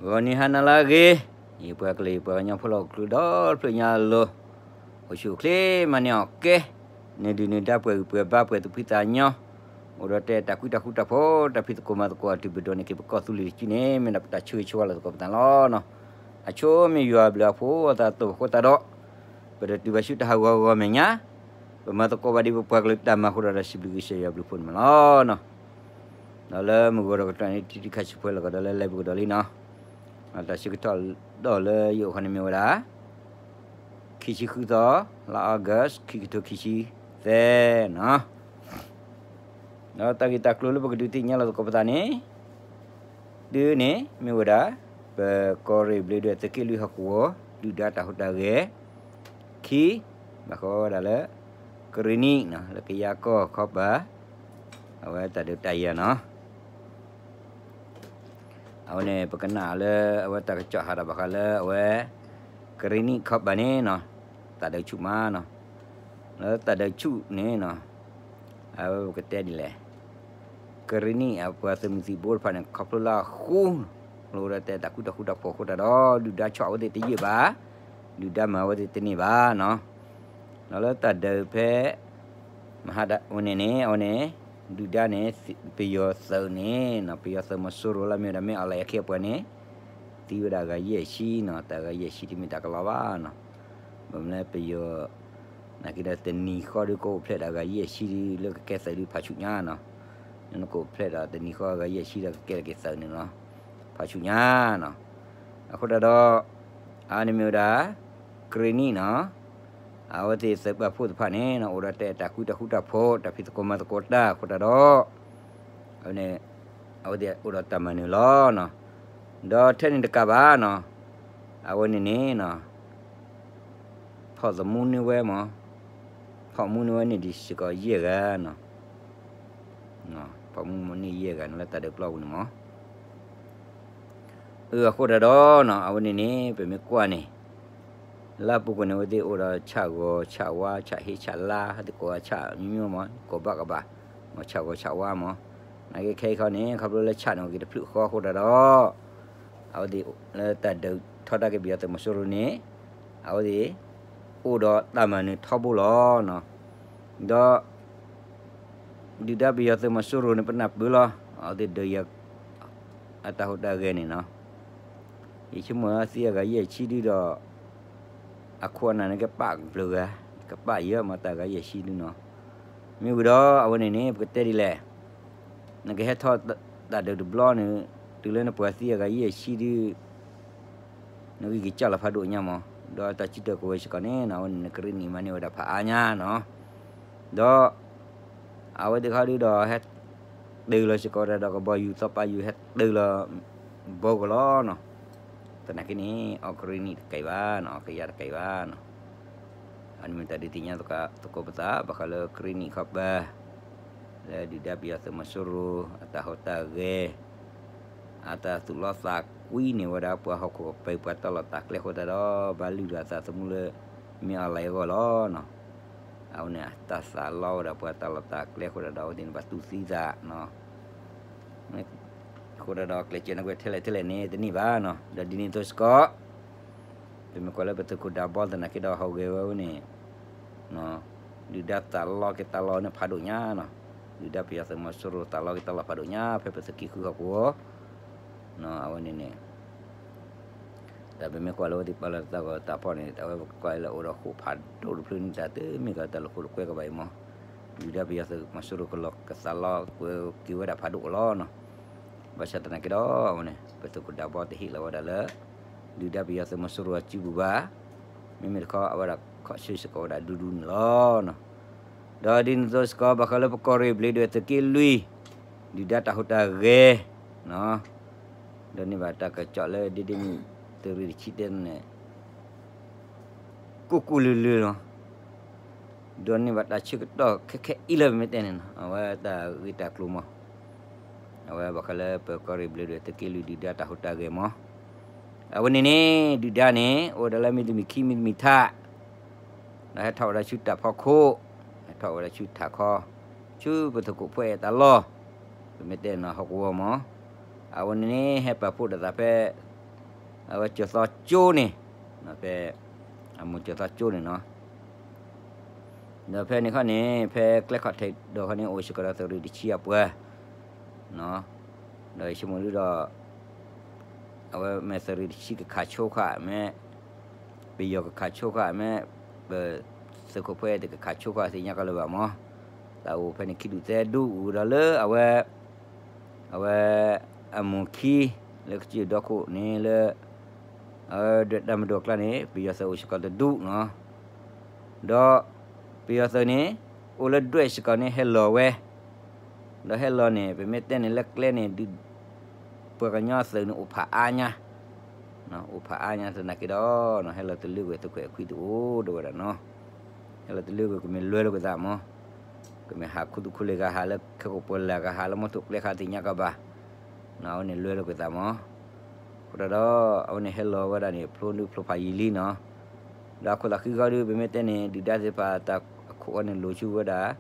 ဂီၤနံၤဟါနၤလၢအဂ့ၤ, ယပှၤကလုာ်ယပှၤကညီဖိလၢဟီၣ်ခိၣ်ချၢဒီတဖျၢၣ်ညါအလိၤ, အိၣ်ဆူၣ်အိၣ်ချ့မၤန့ၢ်အီၣ်ကဲ, နဒုၣ်နဒါပှဲၤဂံၢ်ပှဲၤဘါပှဲၤသူၣ်ဖှံသးညီ, အိၣ်ဒီးတဲတၢ်ကွံတၢ်ဃူတၢ်ဖိး တၢ်ဖံးသကိးမၤသကိးအတုၤပဒိၣ်န့ၣ်က့ၤ ပကီၢ်သူလ့ၤတစုန့ၣ် မ့ၢ်ဒၣ်ပတၢ်ဆၢဂ့ၤဆၢဝါလီၤသကိးပသးလီၤနီၤ. အဆိမ့ၢ်ယွၤအဘျုးအဖှိၣ်အသးအသိးအဃိသတးဒီး ပတတုၤဘၣ်ဆူတၢ်ဟးဂီၤဂီၤမဲာ်ညါ, ပမၤသကိးဘၣ်ဒ်ပပှၤကလုာ်တၢ်မၤအဃိဒီး စံးဘျုးကစၢ်ယွၤအဘျုးအဖှိၣ်န့ၣ်မးလီၤနီၤ. ဒီးလၢမုၢ်ဂီၤဒီးကတီၢ်န့ၣ် တံတံခါဆူၣ်ဖဲလီၤကဒီးလၢ live ပူၤကဒီးလံနီၤ. တၢ်ဆၢကတီၢ်ဒီးလၢယအိၣ်ခီန့ၣ်မ့ၢ်ဝဲဒၣ် ခံဆံဃုသီ လါ August ခံကထိခံဆံသၢနီၤ. ဒီးတၢ်ဂ့ၢ်တၢ်ကျိၤလၢပကဒုးသ့ၣ်ညါလီၤသကိးပသးန့ၣ် တုၤန့ၣ်မ့ၢ်ဝဲဒၣ် ပကီၢ်ရ့ၣ်ဘျ့းဒွဲၣ်သုးက့လွံၢ်ဟီၣ်ကဝီၤ ဒုၣ်ဒါတၢ်ဟူးတၢ်ဂဲၤ ခံ ဘၣ်ဃးဝဲဒၣ်လၢ ကရ့ၣ်နံၣ်နီၤ လၢကယၤကီၢ်ခီပၤ အဝဲတၢ်ဒုးတၢ်ယၤနီၤ. အဝဲန့ၣ် ပကနၣ်လၢအဝဲတၢ်ကစီၣ်ဟးထီၣ်ဘၣ်ဃးလၢအဝဲ ကရ့ၣ်နံၣ်ခီပၤန့ၣ်နီၤ တၢ်ဒုးဆူၣ်မးနီၤ. လၢတၢ်ဒုးဆူၣ်န့ၣ်နီၤ အဝဲပကတဲဒ်လဲၣ်, ကရ့ၣ်နံၣ်အပှၤသုးမုၢ်သံၣ်ဘိတဖၣ်န့ၣ် ခီဖျိလၢအဃူ လၢအိၣ်ဒီးတဲတၢ်ကွံတၢ်ဃူတၢ်ဖိးအဃိတၢ်ဒီး ဒုၣ်ဒါဆီၣ်အဝဲသ့ၣ်တယံာ်ဘၣ်, ဒုၣ်ဒါမၤအဝဲသ့ၣ်တန့ၢ်ဘၣ်နီၤ. ဒီးလၢတၢ်ဒုးဖဲ မဟါဒၣ်ဝဲန့ၣ်န့ၣ် အဝဲန့ၣ် ဒုၣ်ဒါန့ၣ် ပယီၤသုးန့ၣ်နီၤ ပယီၤသုးမီၤစိရိၤလၢမ့ၢ်ဝဲဒၣ်မ့ၢ်အီၣ်လဲၣ်အခ့အပှၤန့ၣ် သံဝဲဒၣ်အဂၤယဲၢ်ဆံနီၤ, တၢ်ဂၤယဲၢ်ဆံတမ့ၢ်တၢ်ကလီဘၣ်နီၤ. ဘၣ်မနုၤလၢပယီၤ နာ်က့ဒီးတနံၤဃီဒီးကအိၣ်ဖျဲၣ်ဒီးအဂၤယဲၢ်ဆံဒီး လၢကကဲသုးဒီးဖးဆူၣ်ညါနီၤ. နကအိၣ်ဖျဲၣ်ဒီးတနံၤဃီအဂၤယဲၢ်ဆံဒီးကကဲထီၣ်က့ၤသုးန့ၣ်နီၤ ဖးဆူၣ်ညါနီၤ. အဃိတၢ်ဒီး အန့ၣ်မ့ၢ်ဝဲဒၣ် ကရ့ၣ်နံၣ်နီၤ အဝဲသ့ၣ်သုးပာ်ဖှိၣ်တဖၣ်န့ၣ်နီၤ အိၣ်ဒီးတဲတၢ်ကွံတၢ်ဃူတၢ်ဖိး တၢ်ဖံးသကိးမၤသကိးတၢ်အဃိတၢ်ဒီး အဝဲန့ၣ် အဝဲသ့ၣ်အိၣ်ဒီးတၢ်မၤနၢၤလီၤနီၤ. ဒီးထဲန့ၣ်တကးဘၣ်နီၤ အဝဲန့ၣ်န့ၣ်နီၤ ဖီၣ်သမူန့ၢ်ဝဲမး, ဖီၣ်မူန့ၢ်ဝဲန့ၣ်ဒံးစ့ၢ်ကီးယဲၢ်ဂၤနီၤ. ဖီၣ်မူန့ၢ်ယဲၢ်ဂၤနီၤ လၢတၢ်ဒုးပျီပူၤန့ၣ်မး. အဃိတၢ်ဒီးနီၤ အဝဲန့ၣ်န့ၣ် ပမ့ၢ်ကွၢ်န့ၣ် လၢအပူၤကွံာ်န့ၣ် အဝဲသ့ၣ်အိၣ်ဒီးဆၣ်ဂီၤဆၣ်ဝါ ဆၣ်ဟ့ဆၣ်လါ ဟဲသကိးဆၣ်မံမံမး ကိးဘၣ်ကဘၣ် မ့ၢ်ဆၣ်ဂီၤဆၣ်ဝါမး. နာ်က့ခဲအံၤခီန့ၣ် ခီဖျိလၢဆၣ်န့ၣ် အိၣ်က့ၤတဖျၢၣ်ဃီအဃိတၢ်ဒီး အဝဲသ့ၣ်လၢတၢ်ဒုးထီဒါက့ၤပယီၤသုးမီၤစိရိၤန့ၣ် အဝဲသ့ၣ် အိၣ်ဒီးတၢ်မၤနၢၤထီဘိလီၤနီၤ. ဒီး ဒုၣ်ဒါပယီၤသုးမီၤစိရိၤန့ၣ် ပနၢ်ပၢၢ်လီၤ အဝဲသ့ၣ်ဒုးယၤ အတၢ်ဟူးတၢ်ဂဲၤန့ၣ်နီၤ. ယဆိကမိၣ်သံအဂၤယဲၢ်ဆံဒုဒီး အခိၣ်အနၢ်န့ၣ်ကပာ်ကဖျၢၣ်ဂၤ ကပာ်ယဲၢ်မးတၢ်ဂၤယဲၢ်ဆံဒုနီၤ. မ့ၢ်ဝံၤဒီးအဝဲန့ၣ်န့ၣ် ပကတဲဒ်လဲၣ် နကဟဲထီၣ်တၢ်ဒုးတဘျီန့ၣ် တုၤလၢနပှၤသံအဂၤယဲၢ်ဆံဒု နဂံၢ်ကစၢ်လီၤဖးဒိၣ်ညါမး, ဒီးတၢ်စုတၢ်ကဝဲၤစ့ၢ်ကီးန့ၣ် အဝဲန့ၣ်နကရ့ၣ်နံၣ်မၤန့ၢ်ဝဲဒၣ်ဖးအါညါနီၤ. ဒီး အဝဲသ့ၣ်ခီဒုဒီး ဟဲတုၤလီၤစ့ၢ်ကီးဝဲဒၣ်ဒီးကဘီယူၤသီပာ်ယူၤ ဟဲတုၤလီၤ ဘီကလီနီၤ. သနာ်က့န့ၣ် အီၣ်ကရ့ၣ်နံၣ်တကဲဘၣ်နီၤ အီၣ်ကယါတကဲဘၣ်နီၤ. အန့ၣ်မ့ၢ်တၢ်ဒုးသ့ၣ်ညါသကိးပသး ဘၣ်ဃးလၢကရ့ၣ်နံၣ်ခီပၤ လၢဒုၣ်ဒါပယီၤသုးမီၤစိရိၤ အတၢ်ဟူးတၢ်ဂဲၤ အတၢ်သူၣ်လီသးကွံန့ၢ်ဝဲဒၣ်ပှၤဟီၣ်ခိၣ်ပှၤတၢ်လီၢ်တၢ်ကျဲအဃိသတးဒီး ဘၣ်လုၢ်ဒိၣ်အသးသမူလၢ မ့ၢ်အီၣ်လဲၣ်အဂီၢ်လီၤနီၤ. အဝဲန့ၣ်အတၢ်သးလီဝဲဒၣ်ပှၤတၢ်လီၢ်တၢ်ကျဲအဃိသတးဒီး အဝဲသ့ၣ်န့ၣ်ဘၣ်သူၣ်သံသးနီၤ. အဃိသတးဒီး ကျဲးစၢးန့ၢ်ကွံာ်ထဲလဲၣ်ထဲလဲၣ်န့ၣ် တန့ၢ်ဘၣ်နီၤ. ဒီးဒ်န့ၣ်အသိးစ့ၢ်ကီး ပမ့ၢ်ကွၢ်လၢပသုးခိၣ်ဒးဘီသနာ်က့ဒီး ဟီၣ်ဂဲၤဝဲန့ၣ် ဒုၣ်ဒါသးလီက့ၤသးလီန့ၣ်ဖးဒိၣ်ညါနီၤ. ဒုၣ်ဒါပယီၤသုးမီၤစိရိၤသးလီက့ၤသးလီဖးဒိၣ်ညါ ဖဲပသုးက့ဃုဟီၣ်ကဝီၤ အဝဲန့ၣ်န့ၣ် တၢ်ပမ့ၢ်ကွၢ်လၢအဝဲသ့ၣ်ပာ်လီၤတၢ်ဂီၤတၢ်ဖီၣ်န့ၣ် အဝဲပကွၢ်လၢအအိၣ်ဒီးဃိာ်ဖးဒိၣ်တဖျၢၣ်န့ၣ် တၢ်တမ့ၢ်ကီးတၢ်လိာ်ခိၣ်လိာ်ကွဲကဘၣ်အံၤမး. ဒုၣ်ဒါပယီၤသုးမီၤစိရိၤကလီၤကသးလီကွဲက့ၤဝဲဒၣ်ဖးဒိၣ်အလီၢ်နီၤ. ဘၣ်ဆၣ်သနာ်က့ဒီး အဝဲန့ၣ် ပသုးခိၣ်ဒးဘီတဟ့ၣ်လီၤဝဲဒၣ်လၢ ဒုၣ်ဒါပယီၤသုးမီၤစိရိၤအစုပူၤဘၣ်. မ့မ့ၢ်တခီ အဝဲဒၣ်ခီၣ်ဆၢစ့ၢ်ကီးဝဲဒၣ်ဒူဒူန့ၣ်လီၤနီၤ. ဒီးဒ်န့ၣ်အသိးစ့ၢ်ကီး ဘၣ်ဃးလၢပကီၢ်ရ့ၣ်ဘျ့းဒွဲၣ်သုးက့လွံၢ် ဒုၣ်ဒါတၢ်ဟူးတၢ်ဂဲၤ ဒီးန့ၢ်ဘၣ်တၢ်ကစီၣ်လၢဒ်ဒ်န့ၣ် သုးရ့ၣ်တဆံတဲန့ၣ် ကူၣ်ကူၣ်လုာ်လုာ်လီၤ. ဒီးန့ၢ်ဘၣ်တၢ်ဆၢကတီၢ်ခဲခဲအံၤလၢပမ့ၢ်တဲန့ၣ်နီၤ အဝဲတၢ်ဂ့ၢ်တၢ်ကျိၤမး အဝဲဘၣ်ဃးလၢပကီၢ်ရ့ၣ်ဘျ့းဒွဲၣ်သုးက့လွံၢ်ဒုၣ်ဒါတၢ်ဟူးတၢ်ဂဲၤမး. အဝဲန့ၣ်န့ၣ် ဒုၣ်ဒါန့ၣ် အိၣ်ဝဲဒၣ်လၢမံၤတမံၤခံမံၤတမံၤထး ဒီးဟဲထီၣ်ဝဲဒၣ်ဆူတၢ်ဖီခိၣ်, ဟဲထီၣ်ဝဲဒၣ်ဆူထးခီ, ဆူပသုးခိၣ်ဖှဲးအတၢ်လီၢ်, ပမ့ၢ်တဲန့ၣ်ဟီၣ်ကဝီၤမး. အဝဲန့ၣ်န့ၣ် ဟဲပာ်ဖှိၣ်ဒီးသးဖဲ အဝဲကၠီၤသီကၠိန့ၣ်, ဖဲ အမိၢ်ကၠီၤသီကၠိန့ၣ်နီၤ, ဒီးဖဲန့ၣ်ခီန့ၣ် ဖဲကျဲခီၣ်ထံးဒီးခီန့ၣ် အိၣ်စ့ၢ်ကီးဒီးသုးရ့ၣ်တဆံအပှၤ, ဒီးယဆိကမိၣ်ဒုဒီး အဝဲမ့ၢ်သုးရ့ၣ်တဆံကခးဆိဃာ်မ့ၢ် ပယီၤကခးဆိဃာ်မ့ၢ် ပသုးခိၣ်ဖဲတကခးဆိဃာ်သ့ၣ်ညါကီးလၢၤဘၣ်မး, သးအိၣ်ဖဲန့ၣ်ခံဒူၣ်သၢဒူၣ်အိၣ်ဒီးလၢအဝဲ အဝဲ အမိၢ်ခံ လၢကစၢၢ်ဒီခိၣ်န့ၣ်လၢ အဝဲဒွဲၣ်တၢ်မၤဒိးကျါန့ၣ် ပယီၤသုးအိၣ်စ့ၢ်ကီးတဒူၣ်နီၤ, ဒီးပယီၤသုးန့ၣ် အိၣ်လၢဒွဲၣ်စ့ၢ်ကီးန့ၣ်ဟဲလီၤဝဲ, ဒီးဟဲလီၤန့ၣ် ပမ့ၢ်တဲန့ၣ်လၢကျဲန့ၣ် ဒု ပှၤကညီသုးန့ၣ်အိၣ်ဖးအါညါ, အိၣ်ဖးအါညါသနာ်က့ဒီး ဟဲလီၤတလၢကွံာ်သုးခွဲးခွံတအိၣ်ဒိဝဲဒၣ်နီၤ, ဟဲလီၤတလၢကွံာ်ကမ့ၢ်လွဲလိာ်ကွံာ်သးမး, ကမ့ၢ်ဟးခူသူၣ်ခူလ့ၣ်ကဟးလၢခဲကိာ်ပှၤလၢ်ကဟးလၢမီထိၣ်ကျဲခါသ့ၣ်ညါကီးဘၣ်, အဝဲန့ၣ်လွဲလိာ်ကွံာ်သးမး, အဃိတၢ်ဒီး အဝဲန့ၣ်ဟဲလီၤဝဲဒၣ်န့ၣ် ဖျိဒုဖျိဖးယံာ်လံနီၤ, ဒီးအခိၣ်သးဃံဃီဒီး ပမ့ၢ်တဲန့ၣ် ဒုၣ်ဒါသ့ၣ်တဖၣ်တၢ်အခိၣ်အီၤန့ၣ်လိၤဆူဝဲဒၣ်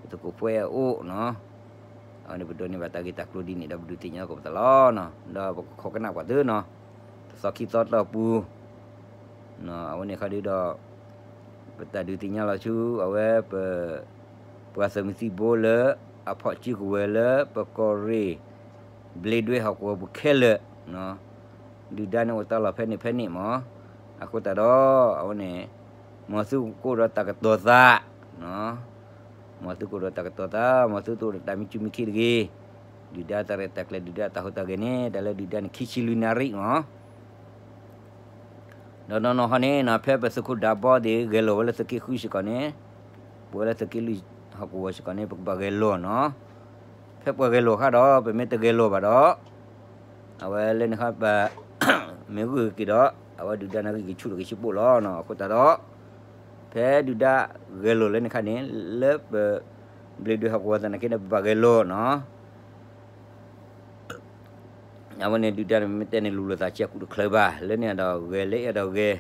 ပသုးခိၣ်ဖဲအအိၣ်နီၤ, အဝဲန့ၣ်ပဒိးန့ၢ်ဘၣ်တၢ်ဂ့ၢ်တၢ်ကျိၤဒ်န့ၣ်ဒီးပဒုးသ့ၣ်ညါကီးပသးလီၤနီၤ, ဒီးပကခိးကနၣ်ပှၤသုနီၤ, တသီခံသီတီၢ်ပူၤ အဝဲန့ၣ်ခီဒုဒီး ပတၢ်ဒုးသ့ၣ်ညါလီၤဆူ အဝဲပ ပှၤသုးမုၢ်သံၣ်ဘိလၢ အဖီၣ်စုကဝဲၤလၢပကီၢ်ရ့ၣ် ဘျ့ဒွဲၣ်ဟီၣ်ကဝီၤပူၤခဲလၢာ်, ဒုၣ်ဒါန့ၣ်အိၣ်တၢ်လီၢ်ဖဲန့ၣ်ဖဲန့ၣ်မး, အဃိသတးဒီး အဝဲန့ၣ် မ်သုကအိၣ်ဒီးတၢ်ကတိၤသး မ်သုကအိၣ်ဒီးတၢ်ကတိၤသး, မ်သုတအိၣ်ဒီးတၢ်မံကူမံခ့တဂ့ၤ, ဒုၣ်ဒါတၢ်ရဲၣ်တၢ်ကျဲၤ ဒုၣ်ဒါတၢ်ဟူးတၢ်ဂဲၤန့ၣ် တၢ်လၢဒုၣ်ဒါန့ၣ် ခံဆံလွံၢ်နၣ်ရံၣ်မး ဒီးနီၢ်နီၢ်ခီန့ၣ် ဖဲပသုးခိၣ်ဒးဘီသ့ၣ် ဂဲၤလိာ်ဝဲလၢသုးက့ဃုစ့ၢ်ကီးန့ၣ်, ပဝဲလၢသုးက့လွံၢ်ဟီၣ်ကဝီၤစ့ၢ်ကီးန့ၣ် ပကဘၣ်ဂဲၤလိာ်နီၤ, ဖဲပှၤဂဲၤလိာ်ဃါဒီး ပမ့ၢ်တဂဲၤလိာ်ဘၣ်ဒီး အဝဲလၢန့ၣ်ခီ ပမ့ၢ်ဂုာ်က့ၤဒီး အဝဲဒုၣ်ဒါန့ၣ်ဂံၢ်ကဆူၣ်တကဆူၣ်ပိာ်လီၤနီၤ, အဃိသတးဒီး ဖဲဒုၣ်ဒါဂဲၤလိာ်လၢန့ၣ်ခါန့ၣ် လၢပ ဘျ့ဒွဲၣ်ဟီၣ်ကဝီၤသနာ်က့န့ၣ် ပဘၣ်ဂဲၤလိာ်နီၤ အဝဲန့ၣ်ဒုၣ်ဒါန့ၣ် မ့ၢ်တဲန့ၣ် လူၤလိာ်သးကဲကူတချုးဘၣ်, လၢန့ၣ်ဒီးဂဲၤ လၢအဒီးဂဲၤ,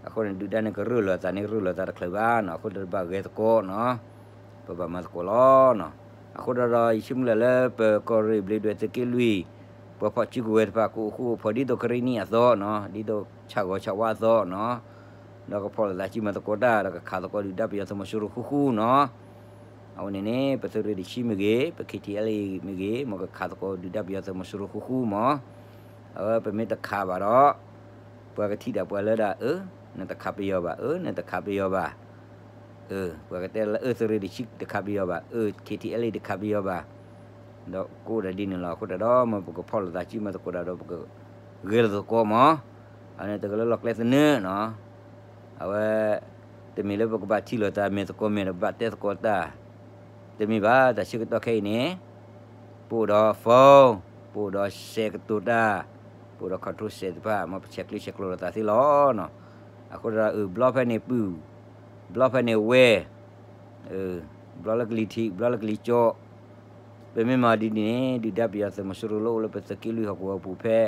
အဃိန့ၣ် ဒုၣ်ဒါန့ၣ် ကရၢၢ်လိာ်သးန့ၣ် ရၢၢ်လိာ်သးတချုးဘၣ်နီၤ, အဃိန့ၣ် ပဘၣ်ဂဲၤသကိးနီၤ, ပဘၣ်မၤသကိးလီၤနီၤ, အဃိဒီး ယဆိကမိၣ်လၢ လၢပကီၢ်ရ့ၣ်ဘျ့ဒွဲၣ်သုးက့လွံၢ် ပှၤဖီၣ်စုကဝဲၤတဖၣ် ကအိၣ်ဃူအိၣ်ဖိးဒ်သိးကရ့ၣ်နံၣ်အသိးနီၤ, ဒ်သိးဆၣ်ဂီၤဆၣ်ဝါအသိးနီၤ, ဒီးကဖီၣ်လိာ်သးစုမၤသကိးတၢ် ဒီးကခးသကိးဒုၣ်ဒါပယီၤသုးမီၤစိရိၤဃူဃူနီၤ အဝဲန့ၣ်န့ၣ် ပသုးရ့ၣ်တဆံမ့ၢ်ဂ့ၤ, ပ K T L A မ့ၢ်ဂ့ၤ, မ်ကခးသကိးဒုၣ်ဒါပယီၤသုးမီၤစိရိၤဃူဃူမး, အဝဲပမ့ၢ်တခးဘၣ်ဒီး ပှၤကထံၣ်ဒၣ်ပှၤလၢဒၣ် အၢ နတခးပယီၤဘၣ်, အၢ နတခးပယီၤဘၣ်, အၢ ပှၤကတဲလၢ အၢ သုးရ့ၣ်တဆံတခးပယီၤဘၣ်, အၢ K T L A တခးပယီၤဘၣ်, ဒီးကအိၣ်ဒၣ်ဒ်န့ၣ်လီၤ. အဃိတၢ်ဒီး မ်ပကဖီၣ်လိာ်သးစုမၤသကိးတၢ်ဒီး ပကဂဲၤလိာ်သကိးမး, အန့ၣ်တဂၤလၢလီၢ်ကျဲသနၢၣ်နီၤ အဝဲ တမ့ၢ်လၢပကဘၣ်ထံၣ်လိာ်သးမဲာ်သကိးမဲာ်ဒီး ပဘၣ်တဲသကိးတၢ်, တမ့ၢ်ဘၣ်. တၢ်ဆၢကတီၢ်ခဲအံၤန့ၣ် ပအိၣ်ဒီး phone, ပအိၣ်ဒီးစဲးကတိၤတၢ်, ပအိၣ်ဒီး control စဲးတဖၣ် မ်ပဆဲးကျိးဆဲးကျိးလိာ်သးသ့လီၤနီၤ. အဃိတၢ်ဒီး အၢ ဘျီဖဲန့ၣ်ပုၢ်, ဘျီဖဲန့ၣ်ဝဲၢ်, ဘျီလၢကလံၤထံး ဘျီလၢကလံၤကၠီ, ပမ့ၢ်မၤဒ်န့ၣ် ဒုၣ်ဒါပယီၤသုးမီၤစိရိၤလၢအိၣ်လၢပသုးက့လွံၢ်ဟီၣ်ကဝီၤအပူၤဖဲ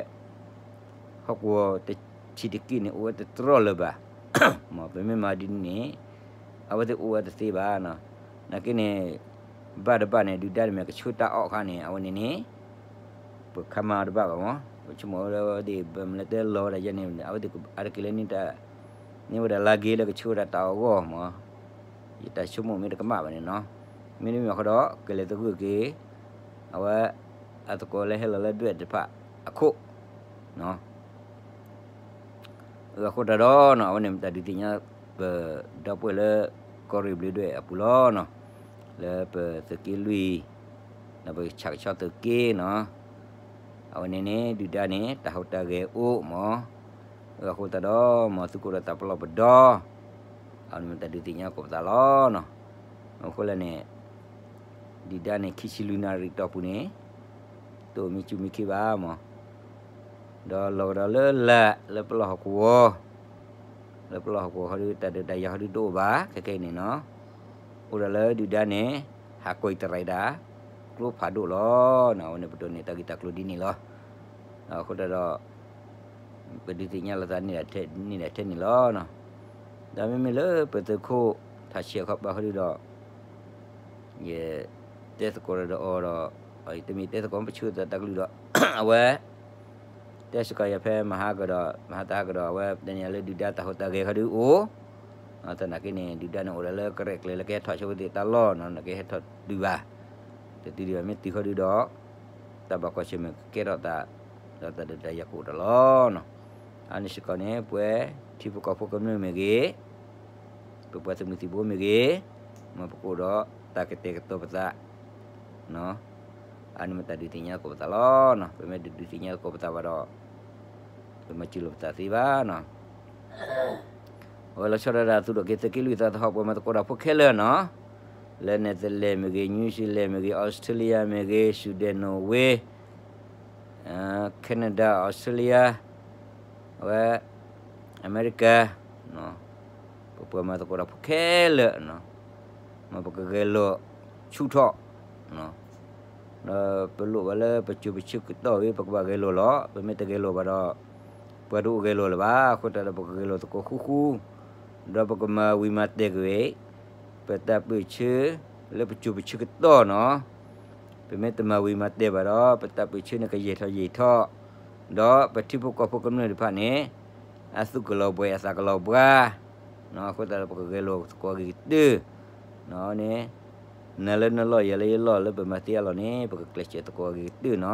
ဟီၣ်ကဝီၤတဆံးတက့ၢ်န့ၣ် အိၣ်ဝဲတတြီလၢၤဘၣ်. မ်ပမ့ၢ်မၤဒ်န့ၣ် အဝဲသ့ၣ်အိၣ်ဝဲတသ့ဘၣ်. နာ်က့န့ၣ် ဘၣ်တဘၣ်န့ၣ် ဒုၣ်ဒါန့ၣ် မ့ၢ်ကဆှၢတၢ်အီၣ်ခါန့ၣ် အဝဲန့ၣ်န့ၣ် ပခါမၤတဘၣ်ဘၣ်မး. ပဆိကမိၣ်ဝဲဒၣ် ဘၣ်မနုၤတဲလီၤဝဲဒၣ်ယဲန့ၣ် အဝဲသ့ၣ်အါတက့ၢ်လၢန့ၣ် န့ၢ်ဝဲဒၣ်လါက့ၤလၢကဆှၢဝဲဒၣ်တၢ်အီၣ်အဂီၢ်မး. ယတၢ်ဆိကမိၣ်မ့ၢ်တကမၣ်ဘၣ်န့ၣ်နီၤ. မ့တမ့ၢ်အဃိဒီး ကလဲၤသဂၢၢ်က့ၤ အဝဲ အသကိးလၢဟဲလီၤလၢဒွဲၣ်တဖၣ်အခိၣ် အဃိတၢ်ဒီးနီၤ အဝဲန့ၣ်မ့ၢ်တၢ်ဒုးသ့ၣ်ညါ ပဒီပုၢ်ဝဲၢ်လၢ ကီၢ်ရ့ၣ်ဘျ့ဒွဲၣ်အပူၤလီၤနီၤ. လၢပသုးက့လွံၢ် ဒီးပဆၣ်ကဆီသုးက့နီၤ. အဝဲန့ၣ်န့ၣ် ဒုၣ်ဒါန့ၣ် တၢ်ဟူးတၢ်ဂဲၤအိၣ်မး. အဃိတၢ်ဒီး မ်သုကအိၣ်ဒီးတၢ်ပလီၢ်ပဒီ အဝဲန့ၣ်မ့ၢ်တၢ်ဒုးသ့ၣ်ညါကိးပသးလီၤနီၤ. အဃိလဲၣ်န့ၣ် ဒုၣ်ဒါန့ၣ် ခံဆံလွံၢ်နၣ်ရံၣ်တီၢ်ပူၤန့ၣ် တအိၣ်မံစူမံခ့ဘၣ်မး. ဒီးလီၤကဒီးလၢလၢ်လၢပလီၢ်ဟီၣ်ကဝီၤ, လၢပလီၢ်ဟီၣ်ကဝီၤဟီဒီး တၢ်ဒုးတၢ်ယၤဟီဒီးတအိၣ်ဘၣ် ခဲခဲအံၤန့ၣ်နီၤ. အိၣ်ဒီးလၢဒုၣ်ဒါန့ၣ် ဟးကွံာ်တရံးဒၣ် ကျိဖးဒိၣ်လီၤ. အဝဲန့ၣ်ပဒိးန့ၢ်တၢ်ဂ့ၢ်တၢ်ကျိၤဒ်န့ၣ်လီၤ. အဃိတၢ်ဒီး ပဒုးသ့ၣ်ညါလိာ်သးန့ၣ်ဒၣ်ထဲန့ၣ်လီၤ. ဒီးမ့မ့ၢ်လၢပသုးခိၣ် ထးဆံးအခီပၤဟီဒီး ယတဲသကိးဒီးအီၤဒီး တမ့ၢ်တဲသကိးပဆၢသးတၢ်ကလုၢ်ဒီး အဝဲ တဲစ့ၢ်ကီးယၤဖဲမဟါကဒီး မဟါတဟါကဒီး အဝဲတဲန့ၣ်လၢဒုၣ်ဒါတၢ်ဟူးတၢ်ဂဲၤခီဒုအိၣ်, သနာ်က့န့ၣ် ဒုၣ်ဒါန့ၣ်အိၣ်ဒၣ်လၢကရဲၣ်ကျဲၤလၢကဟဲထီၣ်ဆိဝဲသ့ၣ်တၢ်လီၢ်နီၤ နကဟဲထီၣ်တုၤဘၣ်, တတုၤဒံးဘၣ် မ့ၢ်တုၤခီဒုဒီး တၢ်ဘၣ်ကွၢ်ဆၢၣ်မဲာ်ကကဲထီၣ်သး ဒီးတၢ်ဒုးတၢ်ယၤကအိၣ်တၢ်လီၤနီၤ. အန့ၣ်စ့ၢ်ကီးန့ၣ် ပဝဲထံဖိကီၢ်ဖိကမျၢၢ်မ့ၢ်ဂ့ၤ, ပပှၤသုးမုၢ်သံၣ်ဘိမ့ၢ်ဂ့ၤ, မ်ပကအိၣ်ဒီးတၢ်ကတဲာ်ကတီၤပသး အန့ၣ်မ့ၢ်တၢ်ဒုးသ့ၣ်ညါသကိးပသးလီၤ. ပမ့ၢ်တဒုးသ့ၣ်ညါသကိးပသးဘၣ်ဒီး ပမၤစၢၤလိာ်ပသးသ့ဘၣ်နီၤ. အဝဲလီၤဆီဒၣ်တၢ်သူၣ်ထီၣ်က့ၤသုးက့လွံၢ်သးသဟီၣ်ပှၤမၤသကိးတၢ်ဖိခဲလၢာ်နီၤ, လၢ Netherlands မ့ၢ်ဂ့ၤ, New Zealand မ့ၢ်ဂ့ၤ, Australia မ့ၢ်ဂ့ၤ, Sweden, Norway, Canada, Australia, အဝဲ အမဲရကၤ ပပှၤမၤသကိးတၢ်ဖိခဲလၢာ် မ်ပကဂဲၤလိာ်ဆူၣ်ထီၣ်, ဒီးပလိၣ်ဘၣ်လၢပစိၤပဆၢကတီၢ်ဂ့ၤ ပကဘၣ်ဂဲၤလိာ်လီၤ. ပမ့ၢ်တဂဲၤလိာ်ဘၣ်ဒီး ပှၤတအိၣ်ဂဲၤလိာ်လၢၤဘၣ်. အဃိသတးဒီး ပကဂဲၤလိာ်သကိးဃူဃူ, ဒီးပကမၤဝံၤမၤတဲာ်ကွံာ် ပတၢ်ပၢၢ်ဆၢ လၢပစိၤပဆၢကတီၢ်နီၤ. ပမ့ၢ်တမၤဝံၤမၤတဲာ်ဘၣ်ဒီး ပတၢ်ပၢၢ်ဆၢန့ၣ်ကယံာ်ထီၣ်ယံာ်ထီၣ်, ဒီးပထံဖိကီၢ်ဖိကမျၢၢ်တဖၣ်န့ၣ် အသူၣ်ကလီၤဘှံးအသးကလီၤဘှါ, အဃိသတးဒီးပကဂဲၤလိာ်သကိးအဂ့ၤကတၢၢ်န့ၣ်, နၤလၢနလီၢ်ယၤလၢယလီၢ်လၢပမၤသ့အလီၢ်န့ၣ် ပကကျဲးစၢးသကိးအဂ့ၤကတၢၢ်နီၤ.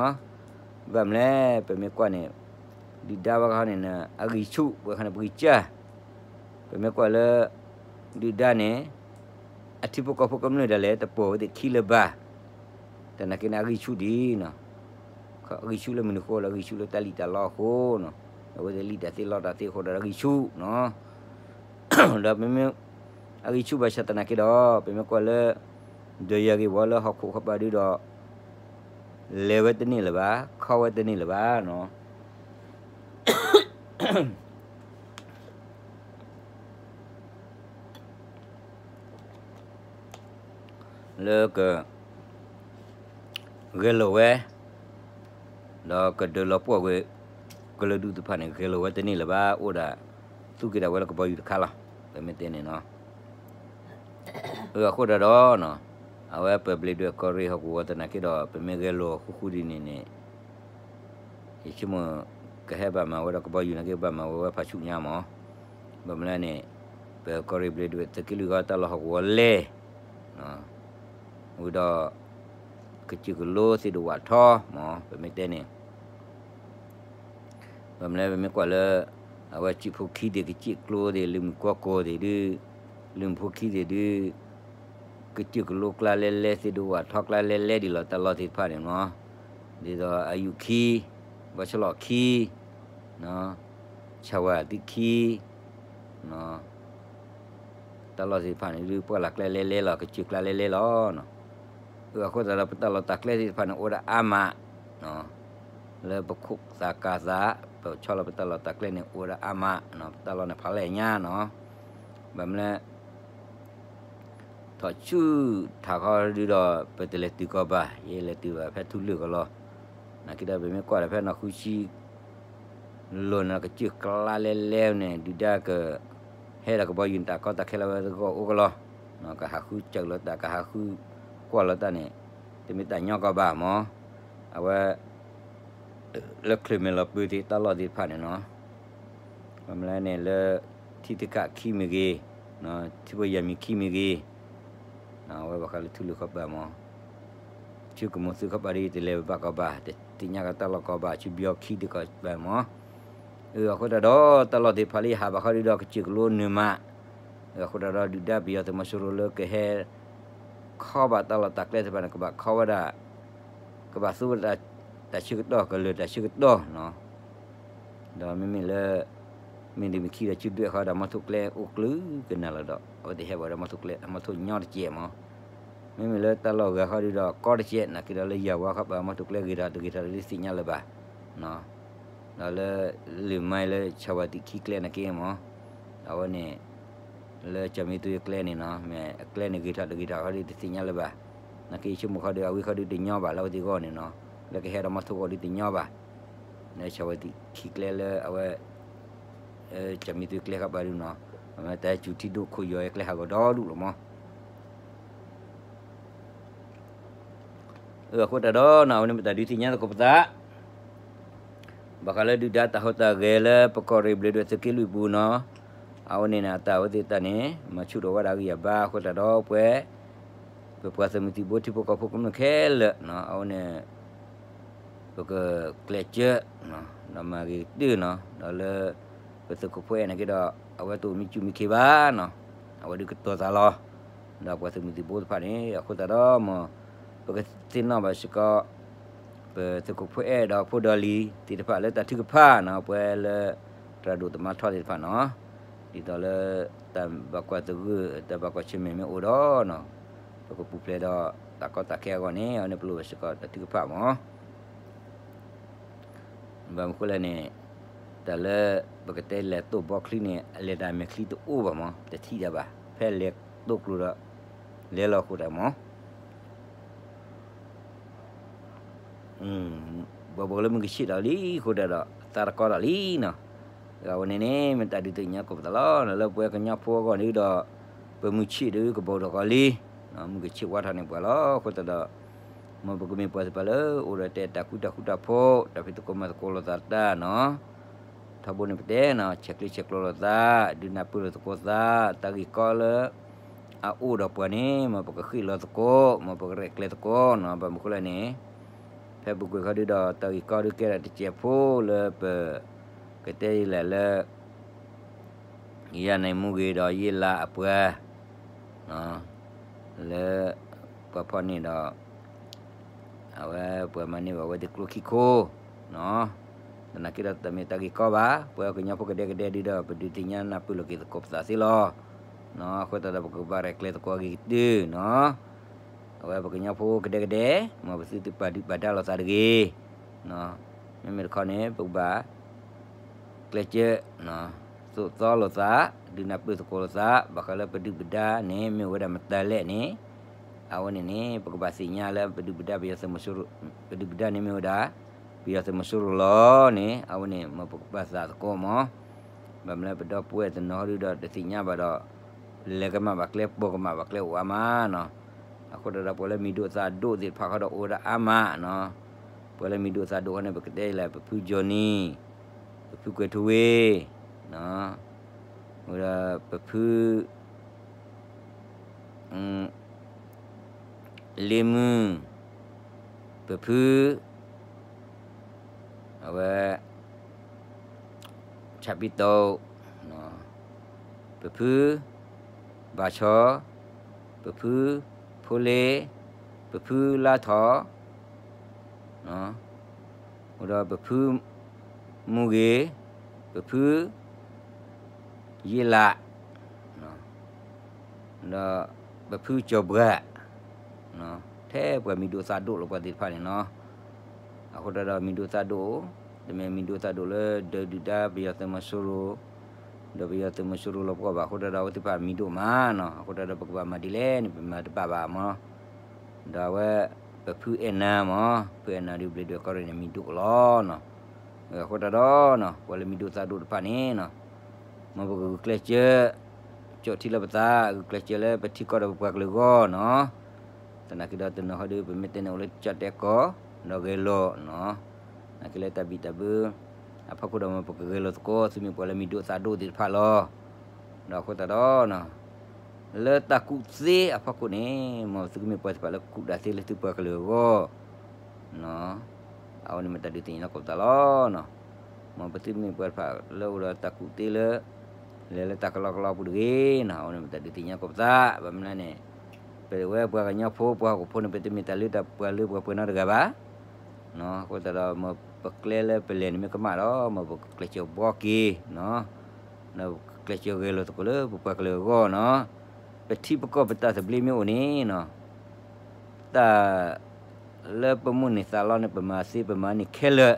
ဘၣ်မနုၤလဲၣ် ပမ့ၢ်ကွၢ်န့ၣ် ဒုၣ်ဒါဘၣ်ဃီန့ၣ် အဂံၢ်ဆူၣ် ပှၤခါန့ၣ်ပဂံၢ်စၢ်, ပမ့ၢ်ကွၢ်လၢ ဒုၣ်ဒါန့ၣ် အထံဖိကီၢ်ဖိကမျၢၢ်ဒၣ်လဲာ်တပိာ်ဝဲသ့ၣ်ခံလၢၤဘၣ်, သနာ်က့န့ၣ် အဂံၢ်ဆူၣ်ဒံးနီၤ. အဂံၢ်ဆူၣ်လၢမနုၤအဃိလၢ အဂံၢ်ဆူၣ်လၢတၢ်လံၣ်တၢ်လီအဃိနီၤ. အဝဲသ့ၣ်လံၣ်တၢ်သ့လီတၢ်သ့အဃိဒီးအဂံၢ်ဆူၣ်နီၤ. ဒီးပမ့ၢ် အဂံၢ်ဆူၣ်ဘၣ်ဆၣ်သနာ်က့ဒီး ပမ့ၢ်ကွၢ်လၢ ဒီးယၤဂ့ၢ်ဝီလၢဟီၣ်ခိၣ်ဃီပၤဒုဒီး လဲၤဝဲတန့ၢ်လၢၤဘၣ်, ခီဝဲတန့ၢ်လၢၤဘၣ်နီၤ. လၢက ဂဲၤလိာ်ဝဲ ဒီးကဒုးလီၤပှီၢ်ကွံာ် ကလုာ်ဒူၣ်သ့ၣ်တဖၣ်န့ၣ် ဂဲၤလိာ်ဝဲတန့ၢ်လၢၤဘၣ်, အိၣ်ဒၣ် သူၣ်က့ၤဒၣ်ဝဲလၢကဘီယူၤတခါလီၤ. ပမ့ၢ်တဲန့ၣ်နီၤ, အဃိသတးဒီး အဝဲပဘျ့းဒွဲၣ်ကီၢ်ရ့ၣ်ဟီၣ်ကဝီၤသနာ်က့ဒီး ပမ့ၢ်ဂဲၤလိာ်ဃူဃူဒ်န့ၣ်န့ၣ် ယဆိကမိၣ် ကဟဲဘၣ်မၤဝဲဒီးကဘီယူၤနာ်က့ ဘၣ်မၤဝဲဝဲဖးဆူၣ်ညါမး. ဘၣ်မနုၤလဲၣ်န့ၣ် ပကီၢ်ရ့ၣ်ဘျ့းဒွဲၣ်သုးက့လွံၢ်ဃီတၢ်လီၢ်ဟီၣ်ကဝီၤလဲၢ် ဝံၤဒီး ကစၢၢ်ကလိသ့ၣ်ဒိၣ်ဝၣ်ထီမး ပမ့ၢ်တဲန့ၣ် ဘၣ်မနုၤလဲၣ် ပမ့ၢ်ကွၢ်လၢ အဝဲစံၣ်ဖိခံသ့ၣ် ကစၢၢ်ကျိသ့ၣ် လၢမုၢ်ကွီၢ်ကိၢ်သ့ၣ်ဒု လၢမုၢ်ဖိခံသ့ၣ်ဒု ကစၢၢ်ကလိကျါလဲၢ်လဲၢ် သ့ၣ်ဒိၣ်ဝၣ်ထီကျါလဲၢ်လဲၢ်ဒ်လီၤ တၢ်လီၢ်သ့ၣ်တဖၣ်န့ၣ်မး. ဒ်သိးအယူၢ်ခံ ဘီဆလီၢ်ခံ ဆၣ်ဝါသံၣ်ခံ တၢ်လီၢ်သ့ၣ်တဖၣ်န့ၣ်ဒု ပှၢ်လၢ်ကျဲလဲၢ်လဲၢ်လီၤ ကစၢၢ်ကျါလဲၢ်လဲၢ်လီၤ. အဃိသတးဒီး ပတၢ်လီၢ်တၢ်ကျဲသ့ၣ်တဖၣ်န့ၣ် အိၣ်ဒၣ်အါမး လၢပခိၣ်သးကၤသး ပဆီလီၤပတၢ်လီၢ်တၢ်ကျဲန့ၣ် အိၣ်ဒၣ်အါမး ပတၢ်လီၢ်န့ၣ်ဖးလဲၢ်ညါနီၤ. ဘၣ်မနုၤလဲၣ် ထီၣ်ဆူၣ်ထးခီဒုဒီး ပတလဲၤတုၤကီၢ်ဘၣ် ယလဲၤတုၤဘၣ်ဖဲထူလၢၢ်ကီၢ်လီၤ. နာ်က့ဒီး ပမ့ၢ်ကွၢ်ဒီးဖဲနီၢ်ဃုဆံ လီၢ်န့ၣ် ကစၢၢ်ကျါလဲၢ်လဲၢ်န့ၣ် ဒုၣ်ဒါက ဟဲဒီးကဘီယူၤန့ၣ် တၢ်ကီတၢ်ခဲလၢဝဲတဂီၢ်အိၣ်ကလီၤ. ကဟးဃုစၢၤလီၤတၢ် ကဟးဃုကွၢ်လီၤတၢ်န့ၣ် တမ့ၢ်တၢ်ညီကီးဘၣ်မး. အဝဲ လၢချုးမဲာ်လီၤပှၢ်သ့ၣ်တၢ်လီၢ်သ့ၣ်တဖၣ်န့ၣ်နီၤ ဘၣ်မနုၤလဲၣ်န့ၣ် လၢထံတကးခံမ့ၢ်ဂ့ၤ, ထံဖိယၤမံၤခံမ့ၢ်ဂ့ၤ, အဝဲဘၣ်ဃးလၢထူလၢၢ်ခီပၤမး, ဆူကမိၢ်သုးခီပၤဒီး ယတလဲၤဘၣ်ကီးဘၣ်, တသ့ၣ်ညါကတၢ်လီၢ်ကီးဘၣ်, ဆူဘျီခံသ့ၣ်ကီးဘၣ်မး. အဃိသတးဒီး တၢ်လီၢ်သ့ၣ်တဖၣ်လၢယဟးဘၣ်ဃီဒီး ကစၢၢ်ကလိနုာ်မး, အဃိသတးဒီး ဒုၣ်ဒါပယီၤသုးမီၤစိရိၤလၢကဟဲ ခီဘၣ်တၢ်လီၢ်တၢ်ကျဲသ့ၣ်တဖၣ်န့ၣ် ကဘၣ်ခီဝဲဒၣ် ကဘၣ်သူဝဲဒၣ်တၢ်ဆၢကတီၢ် ကလၢာ်တၢ်ဆၢကတီၢ်နီၤ. ဒီးမ့မ့ၢ်လၢ မ့ၢ်ဒ်မ့ၢ်ခံဒီး ဆူဒွဲၣ်ဃီဒီး မီထိၣ်ကျဲအိၣ်ကျၢၤကနၣ်လီၤဒီး အဝဲသ့ၣ်ဟဲဘၣ်ဒီးမီထိၣ်ကျဲ မီထိၣ်ညီတစဲးမး. မ့မ့ၢ်လၢတၢ်လီၢ်ဂၤဃီဒီး ကီတစဲး နာ်က့ဒီးလၢယၤဝါခီပၤ မီထိၣ်ကျဲဂ့ၤထီၣ်တဂ့ၤထီၣ်ဒီး တသ့ၣ်ညါလၢၤဘၣ်. ဒီးလၢ လၢမၤလၢဆၣ်ဝါသံၣ်ခံကျဲနာ်က့မး အဝဲန့ၣ် လၢကၠီၣ်မံသူကျဲန့ၣ်နီၤ မ့ၢ်အကျဲန့ၣ်ဂ့ၤထီၣ်တဂ့ၤထီၣ်ဃီဒီး တသ့ၣ်ညါလၢၤဘၣ်. နာ်က့ဆိကမိၣ်ဃီဒီး အဝဲဃီဒီးတညီဘၣ်လၢအဝဲသ့ၣ်အဂီၢ်န့ၣ်နီၤ လၢကဟဲဒီးမီထိၣ်အဂီၢ်ဒီးတညီဘၣ်. လၢဆၣ်ဝါသံၣ်ခံကျဲလၢအဝဲ ကၠီၣ်မံသူကျဲဃီပၤဒုနီၤ အဝဲတၢ်ဟဲစူၤထံဒိၣ်ခိၣ်ယီၤအကျဲဟးဂီၤဒီဒူၣ်လီၤမး. အဃိသတးဒီးနီၤ အဝဲန့ၣ်မ့ၢ်တၢ်ဒုးသ့ၣ်ညါသကိးပသး, ဘၣ်ဃးလၢဒုၣ်ဒါတၢ်ဟူးတၢ်ဂဲၤလၢပကီၢ်ရ့ၣ်ဘျ့းဒွဲၣ်သုးက့လွံၢ်ပူၤနီၤ, အဝဲန့ၣ်န့ၣ် အတၢ်ဝဲသ့ၣ်တဖၣ်န့ၣ် မၤဆူၣ်ထီၣ်ဝဲဒၣ်ဂံၢ်အဘါအဃိသတးဒီးပဝဲ ပပှၤသုးမုၢ်သံၣ်ဘိထံဖိကီၢ်ဖိကမျၢၢ်ခဲလၢာ်နီၤ, အဝဲန့ၣ် ပကကျဲးစၢး ဒီးမၤဂ့ၤကတၢၢ်နီၤ, ဒီးလၢ ပသုးခိၣ်ဖိအဲၣ်နာ်က့ဒီး အဝဲတအိၣ်မံစူၣ်မံခ့ဘၣ်နီၤ, အဝဲဒုးကတီၤသးလီၤ. ဒီးပှၤသုးမုၢ်သံၣ်ဘိတဖၣ်န့ၣ် အဃိသတးဒီးမ့ၢ် ပကသ့ၣ်နီၣ်ဘၣ်စ့ၢ်ကီး ပသုးခိၣ်ဖိအဲၣ်ဒီးဖိဒီးလံၤသ့ၣ်တဖၣ်လၢတၢ်ထုကဖၣ်နီၤ, ပှၤလၢ သရၣ်ဒိၣ်သမါထီသ့ၣ်တဖၣ်နီၤ, ဒ်သိးလၢ တၢ်ဘၣ်ကွၢ်သဂၢၢ် တၢ်ဘၣ်ကွၢ်ဆၢၣ်မဲာ်မ့ၢ်အိၣ်ဒီးနီၤ, ပကပူၤဖျဲးဒီးတၢ်ကီတၢ်ခဲအဂီၢ်န့ၣ် အဝဲန့ၣ်ပလိၣ်ဘၣ်စ့ၢ်ကီးတၢ်ထုကဖၣ်မ့ၢ် ဘၣ်မနုၤဃိလဲၣ်န့ၣ် တၢ်လၢ ပကတဲလဲၤသိၣ်ဘီချံန့ၣ် အလဲၤတၢ်မဲာ်ချံတအိၣ်ဘၣ်မ့ၢ် တထံၣ်တၢ်ဘၣ် ဖဲလဲၤသိၣ်ကျိၤဒီး လဲၤလီၤဃိတၢ်မ့ၢ် ဘၣ်ဘၣ်လၢမုၢ်ကဆ့ၣ်ထီၣ်လံဃိတၢ်ဒီး သးတကီတၢ်လံနီၤ, အဝဲန့ၣ်န့ၣ် မ့ၢ်တၢ်ဒုးသ့ၣ်ညါကိးပသးလီၤ, လၢပဝဲကညီဖိအဂီၢ်န့ၣ်ဒီး ပမုၢ်ဆ့ၣ်ဒုးကဘီၣ်ထီၣ်ကီးလံ, မုၢ်ကဆ့ၣ်ဝါထီၣ်န့ၢ်ပှၤလီၤ, အဃိသတးဒီး မ်ပကမ့ၢ်ပှၤသ့ၣ်တဖၣ်လၢအိၣ်ဒီးတဲတၢ်ဃူတၢ်ဖိး တၢ်ဖံးသကိးမၤသကိးလိာ်သးတၢ်နီၤ, ထီဘိန့ၣ်ပတဲနီၤ ဆဲးကျၢဆဲးကျိးလိာ်သး, ဒုးနၢ်ပၢၢ်လိာ်သကိးသး, တၢ်ဂ့ၢ်ကီလၢ အအိၣ်ဒီးပှၤန့ၣ် မ်ပကဃ့ၢ်လီၤသကိး, မ်ပကရဲၣ်ကျဲၤသကိးနီၤ, ဘၣ်မနုၤဃိလဲၣ်န့ၣ် ဖဲပူၤကွံာ်ခီဒုဒီး တၢ်ဂ့ၢ်ကီဒုကဲထီၣ်တစဲးဖိလၢပ ကတဲယလဲၣ်လၢ ယၤန့ၣ်မူဂ့ၤဒီးယ့လးအပှၤ လၢ ပှၤဖီၣ်န့ၢ်ဒီး အဝဲပှၤမၤန့ၢ်ဘၣ်ဝဲသ့ၣ်ကျိခံခိၣ် သနာ်က့ဒီးတမ့ၢ်တၢ်ဂ့ၢ်ကီဘၣ်, ပှၤကညီဖိကဒဲကဒဲဒုဒီး ပဒုးသ့ၣ်ညါနၢ်ပၢၢ်လိာ်က့ၤသကိးပသးသ့လီၤ. အဃိသတးဒီးပကဘၣ်ရဲၣ်ကျဲၤသကိးအဂ့ၤကတၢၢ်နီၤ, အဝဲပကညီဖိကဒဲကဒဲ မ်ပသုတပာ်ဒုၣ်ပာ်ဒါလိာ်သးတဂ့ၤ မ့မ့ၢ်တခီန့ၣ် ပကဘၣ် ကျဲးစၢး သိၣ်သီလိာ်သး, ဒုးနၢ်ပၢၢ်သကိးလိာ်သး, ဘၣ်ဃးလၢပဒုၣ်ပဒါန့ၣ် မ့ၢ်ဝဲဒၣ်မတၤလဲၣ်န့ၣ်, အဝဲန့ၣ်န့ၣ် ပကဘၣ်သ့ၣ်ညါလၢပဒုၣ်ပဒါ ပယီၤသုးမီၤစိရိၤ, ပဒုၣ်ပဒါန့ၣ်မ့ၢ်ဝဲဒၣ် ပယီၤသုးမီၤစိရိၤလီၤန့ၣ် အဝဲန့ၣ် မ်ပကပာ်သးသကိးမး, ဘၣ်မနုၤလၢပဒီပုၢ်ဝဲၢ်တနီၤဟီဒုဒီးတသ့ၣ်ညါဘၣ်ဒီး လဲၤကမၣ်ဘၣ်ကျဲ ပိာ်ကမၣ်ဘၣ်ကျဲအိၣ်အါမးနီၤ, အဃိသတးဒီးပှၤလၢမံၤဒိၣ်သၣ်ဒိၣ်သ့ၣ်တဖၣ်ဃီဒီးအိၣ်ဝဲဒၣ်အါမးနီၤ, ပှၤလၢမံၤဒိၣ်သၣ်ဒိၣ်ဃီန့ၣ် ပကတဲလၢ ပဖု Johnny, ပဖုကွဲၤထူဝ့ ဒီးပဖု လ့မုၢ်, ပဖု အဝဲ ဆၣ်ပံတိး, ပဖု ဘၣ်ဆီ, ပဖု ဖိလ့, ပဖုလါထီၣ်, ဒီးပဖု မူဂ့ၤ, ပဖု ယ့လး ဒီးပဖုကၠီၤဘှး, ထဲပှၤမံၤဒိၣ်သၣ်ဒိၣ်လီၤပှၤသ့ၣ်တဖၣ်န့ၣ်နီၤ, အဃိတၢ်ဒီးမံၤဒိၣ်သၣ်ဒိၣ်, တမ့ၢ်မံၤဒိၣ်သၣ်ဒိၣ်လၢဒုးဒုၣ်ဒါပယီၤသုးမီၤစိရိၤ, ဒီးပယီၤသုးမီၤစိရိၤလီၤပှီၢ်ဘၣ် အဃိတၢ်ဒီးအဝဲသ့ၣ်တဖၣ်မံၤဒိၣ်မးနီၤ, အဃိတၢ်ဒီးပကဘၣ်မၤဒ်လဲၣ်န့ၣ် ပမၤတဘၣ်ဘၣ်မး ဒီးအဝဲ ပဖုအဲၣ်နၤမး, ဖုအဲၣ်နၤဒုးဘျ့းဒွဲၣ်ကီၢ်ရ့ၣ်န့ၣ် မံၤဒိၣ်ကလီနီၤ, အဃိတၢ်ဒီးနီၤ ပှၤလၢမံၤဒိၣ်သၣ်ဒိၣ်တဖၣ်န့ၣ်နီၤ, မ်ပကဂုာ်ကျဲးစၢး ကၠီၣ်ထံလၢပသး ဂုာ်ကျဲးစၢးလၢပထံကီၢ်ဒီးပပှၤကလုာ်အဂီၢ်နီၤ, သနာ်က့ဒီးတနီၤဟီဒုး ပမ့ၢ်တဲန့ၣ်အိၣ်လၢကၠီၣ်တဲၣ်ကီၢ် ဒီးဂဲၤလိာ်နီၤ, သနာ်က့လၢတၢ်ဘံၣ်တၢ်ဘၢ အဖီခိၣ်ဒီးမ်ပကဂဲၤလိာ်သကိး သုမ့ၢ်ပှၤလၢမံၤဒိၣ်သၣ်ဒိၣ်သ့ၣ်တဖၣ်လီၤ, ဒီးအဃိသတးဒီးနီၤ လၢတၢ်ကူၣ်သ့အဖီခိၣ်န့ၣ် မ်သုကမ့ၢ်ပှၤသ့ၣ်တဖၣ်လၢကူၣ်တၢ်သ့လၢသုပှၤကလုာ်အဂီၢ်, အဝဲန့ၣ်မ့ၢ်တၢ်ဒုးသ့ၣ်ညါလီၤကိးပသးလီၤနီၤ, မ်ပသုမ့ၢ်ပှၤတဖၣ်လၢအိၣ်ဒီးတၢ်ကူၣ်သ့လၢ လဲၤလၢတၢ်ကလီကလီပူၤတဂ့ၤနီၤ, အဝဲန့ၣ်မ့ၢ်တၢ်ဒုးသ့ၣ်ညါကိးပသး, ဘၣ်မနုၤလဲၣ်န့ၣ် ပဝဲပှၤကညီဖိ ပှၤဟီၣ်ခိၣ်ဖိန့ၣ် ပတမ့ၢ်တၢ်လၢတၢ်ပှၤလၢပှၤပှဲၤနီတဂၤဘၣ် အဃိသတးဒီး မ်ပကျဲလၢပလဲၤန့ၣ်မ့ၢ်ကမၣ်ဒီး မ်ပကကျဲးစၢးဘှီက့ၤနီၤ, ဒီးပကကျဲးစၢးဂဲၤလိာ်သကိးလၢပပှၤကလုာ်အဂီၢ်နီၤ, ပထံပကီၢ်ပတၢ်သဘျ့မ့ၢ်အိၣ်န့ၣ်နီၤ, တၢ် လၢပမိၣ်န့ၢ်သးလီန့ၣ် ပမၤသ့ ပမၤန့ၢ်ခဲလၢာ်,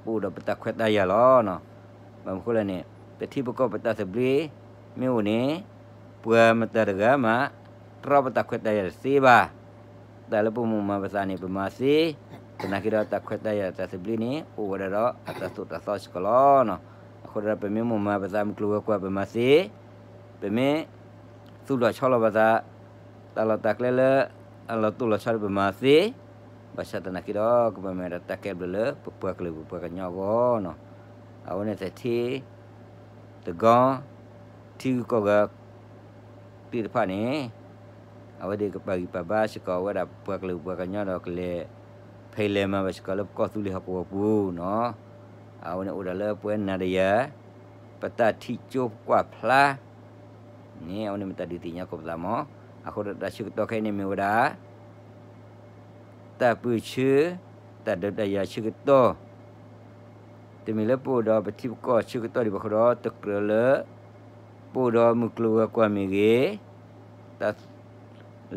ပအိၣ်ဒီးပတၢ်ခွဲးတၢ်ယာ်လီၤနီၤ, ဘၣ်မနုၤဃိလဲၣ်န့ၣ် ပထံပကီၢ်ပတၢ်သဘျ့မ့ၢ်အိၣ်န့ၣ် ပှၤမတၤတဂၤမး တြီပတၢ်ခွဲးတၢ်ယာ်တသ့ဘၣ် တၢ်လၢပမိၣ်မၤပသးန့ၣ် ပမၤသ့, သနာ်က့ဒီးတၢ်ခွဲးတၢ်ယာ်တၢ်သဘျ့န့ၣ် အိၣ်ဝဲဒၣ်ဒီးအတၢ်သိၣ်တၢ်သီစ့ၢ်ကီးလီၤနီၤ, အဃိဒီးပမ့ၢ်မိၣ်မၤပသးမုၢ်ကျိၤဝဲၤကွာ်ပမၤသ့, ပမ့ၢ်သူၣ်လီၤဆီလီၤပသး တၢ်လီၢ်တၢ်ကျဲလၢ အလီၤတိၢ်လီၤဆီဒီးပမၤသ့, ဘၣ်ဆၣ်သနာ်က့ဒီး ကဘၣ်မ့ၢ်ဝဲဒၣ်တၢ်ကဲဘျုးလၢပပှၤကလုာ်ပပှၤကညီအဂီၢ်နီၤ, အဝဲန့ၣ်သထ့ သကီ ထံဂုၤကီၢ်ဂၤ သ့ၣ်တဖၣ်န့ၣ် အဝဲသ့ၣ်ကပာ်ဂံၢ်ပာ်ဘါစ့ၢ်ကီးဝဲဒၣ်ပှၤကလုာ်ပှၤကညီဒီးကလဲၤဖံးလဲၤမၤဘၣ်စ့ၢ်ကီးလၢပကီၢ်သူလ့ၤဟီၣ်ကဝီၤပူၤနီၤ. အဝဲန့ၣ်အိၣ်ဒၣ်လၢပှၤနၤတယၤ ပတၢ်ထံၣ်ကၠိကွၢ်ဖျါ န့ၣ် အဝဲန့ၣ်မ့ၢ်တၢ်ဒုးသ့ၣ်ညါကိးပသးမး. အဃိဒီးတၢ်ဆၢကတီၢ်ခဲအံၤန့ၣ်မ့ၢ်ဝဲဒၣ် တၢ်ပၢၢ်ဆၢ တၢ်ဒုးတၢ်ယၤဆၢကတီၢ် တမ့ၢ်လၢပအိၣ်ဒီးပထံပကီၢ်ဆၢကတီၢ်ဒံးဘၣ်အဃိဒီး တကြၢးလၢ ပအိၣ်ဒီးမုၢ်ကျိၤဝဲၤကွာ်မ့ၢ်ဂ့ၤ, တၢ်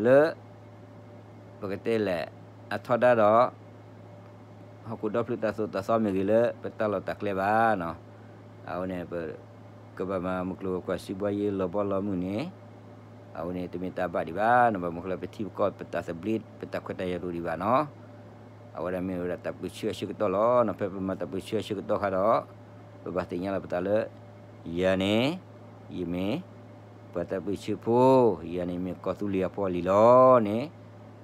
လၢ ပကတဲလဲၣ် အထီဒါဒီး ဟီၣ်ခိၣ်ဒီဖျၢၣ်တၢ်သိၣ်တၢ်သီမ့ၢ်ဂ့ၤလၢပတၢ်လီၢ်တၢ်ကျဲဘၣ်နီၤ. အဝဲန့ၣ် ပ ကဘၣ်မၤမုၢ်ကျိၤဝဲၤကွာ်စုဘှါယံၤလီၤဘီလီၤမုၢ်န့ၣ် အဝဲန့ၣ်တမ့ၢ်တၢ်ဘၣ်ဒံးဘၣ်နီၤ. ဘၣ်မနုၤဃိလၢပထံပကီၢ်ပတၢ်သဘျ့ ပတၢ်ခွဲးတၢ်ယာ်တအိၣ်ဒံးဘၣ်နီၤ. အဝဲဒၣ်မ့ၢ်ဝဲဒၣ်တၢ်ပၢၢ်ဆၢအဆၢကတီၢ်လီၤ. ဖဲပမၤတၢ်ပၢၢ်ဆၢအဆၢကတီၢ်ခါဒီး ပဘၣ်သ့ၣ်ညါလီၤပသးလၢ ယၤန့ၣ် ယမ့ၢ် ပှၤတၢ်ပၢၢ်ဆၢဖိ, ယၤန့ၣ်မ့ၢ်ကီၢ်သူလ့ၤအဖိအလံၤလီၤန့ၣ်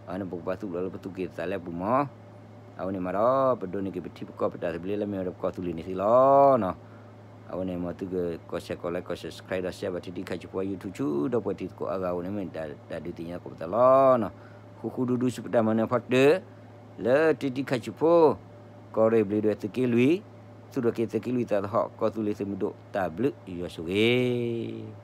အဝဲန့ၣ်ပကဘၣ်သူၣ်လီၤလၢပသူၣ်က့ၣ်သးလဲပူၤမး. အဝဲန့ၣ်မးဒီး ပဒိးန့ၢ်က့ၤပထံပကီၢ်ပတၢ်သဘျ့လၢမ့ၢ်ဝဲဒၣ်ပကီၢ်သူလ့ၤန့ၣ်သ့လီၤနီၤ. အဝဲန့ၣ်မ်သုက comment share ကိး like ကိး subscribe ဒီး share ဘၣ်ထံထံခါဆူဖိ YouTube ဆူဒီးပှၤတံၤသကိးအါဂၤအအိၣ်န့ၣ်မ့ၢ်တၢ်ဒုးသ့ၣ်ညါကိးပသးလီၤနီၤ. ဃူဃူဒူဒူဆူပတၢ်မၤနၢၤဖီတၢၢ် လၢတံၤတံၤခါဆူဖိ ကီၢ်ရ့ၣ်ဘျ့းဒွဲၣ်သုးက့လွံၢ် သူၣ်ထီၣ်က့ၤသုးက့လွံၢ်သးသဟီၣ် ကီၢ်သူလ့ၤသုးမုၢ်ဒိၣ်တၢ်ဘျုးယွၤဆိၣ်ဂ့ၤ